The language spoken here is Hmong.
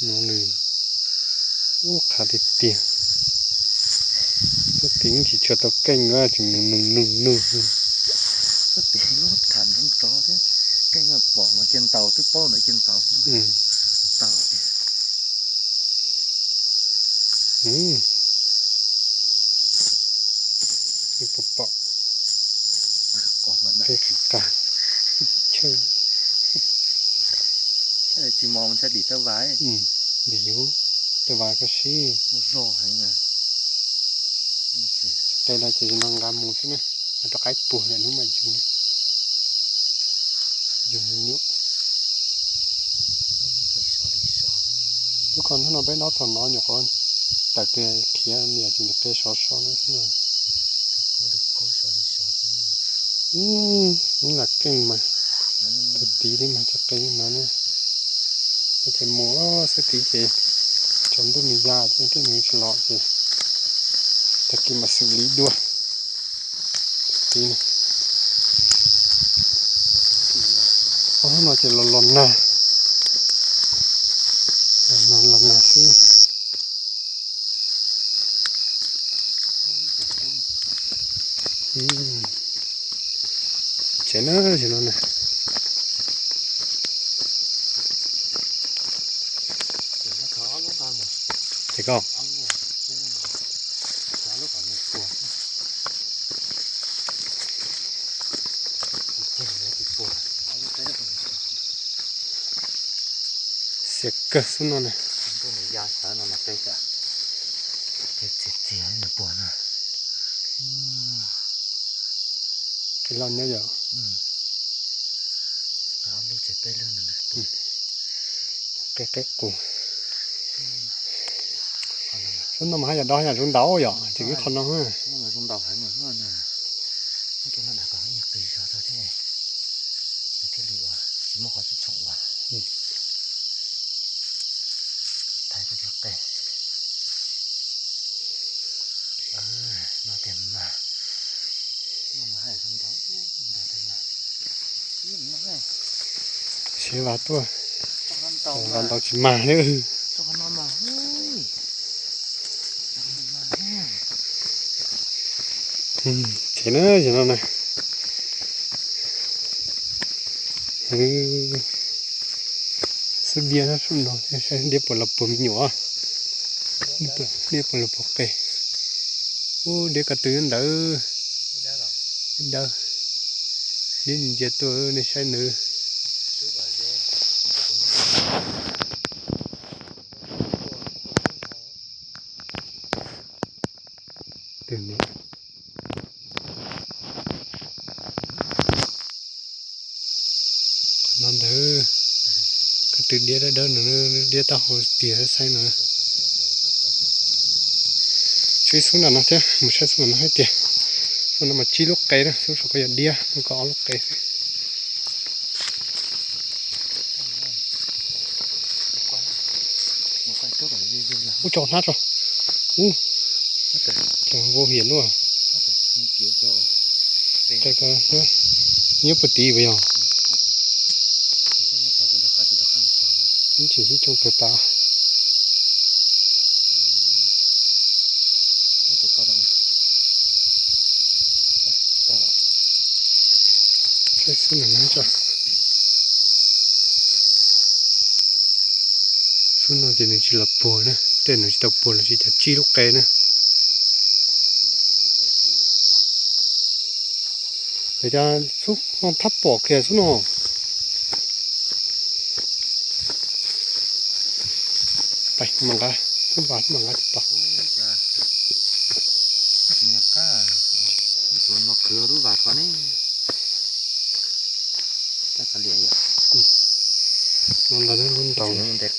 No nws ub qhav tiag tiag. Xub tim tsis tshua tau keej, tseem nug nug nug nug. Xub tim lub tham nrov nrov thiab, keej pom mas cia ntaus, twb paub ntawd cia ntaus. Tau tiag. Pom pom qe qis qas. Tsis mos ntshai dim tawb vas. Dim yus tawb vas koj sib. Muaj zog heev. Qe no ces no nqa mus xwb na, rov qab puag lawm hnub mas yug na. Yug nyuam. Lub ko hnub no peb dob txog no nyuam qhuav tawm kiag khiav niam tsis qe sov so na xwb no. Ib lam keej mas tus tid thiab mas cov qe no na. Ces mus xwb tid ces tsaus ntuj nws ya ces tej nws tsis los ces tag kis mam xwm li dua. Tid ob hnub no ces los los nag, los nag los nag xwb. Tsev na, tsev no na. Ces koj xiam kawg xwb no na. Kev loj nyob yom. Qe qeb qus. Xub no mas haj yam dob yam zoo ntaus yom, ces ib qho no. Tsis muaj qhov tsis tshoom ua. Thaiv koj cov qe. No tiag mas. Siav vas tuaj, vas ntaus tsis mag li. Tsev na, tsev no na. Xub diab no, diab puas los puag me nyuam, diab puas los puag qe. Ub, diab ko tw ntawd, dawb, diab ntsia tuaj nej saib nws. Twg ne? Qhov no ntawd, ko tw diab dawb dawb no, diab taub hau tiag saib no. Saib xub nram no thiab, mus saib xub nram no thiab tiag. Xub no mas tsib lub qe na, xub saum ko yog diab, no ko ob lub qe xwb. Ub, tso hnab tso. Ub, ces vau hiam luaj. Qe ko nyob puag tid puas yog? Ib tsis sib tsoo kawg tas. Saib xub nram no tso. Xub no ces nws tsis los puag na, tej nws tsis tau puag los tsis cas tsib lub qe na. Ces xub no thab pom kiag xub no. Pais mas nqa, xub vas mas nqa tsis tau. No ntawd lub ntaus.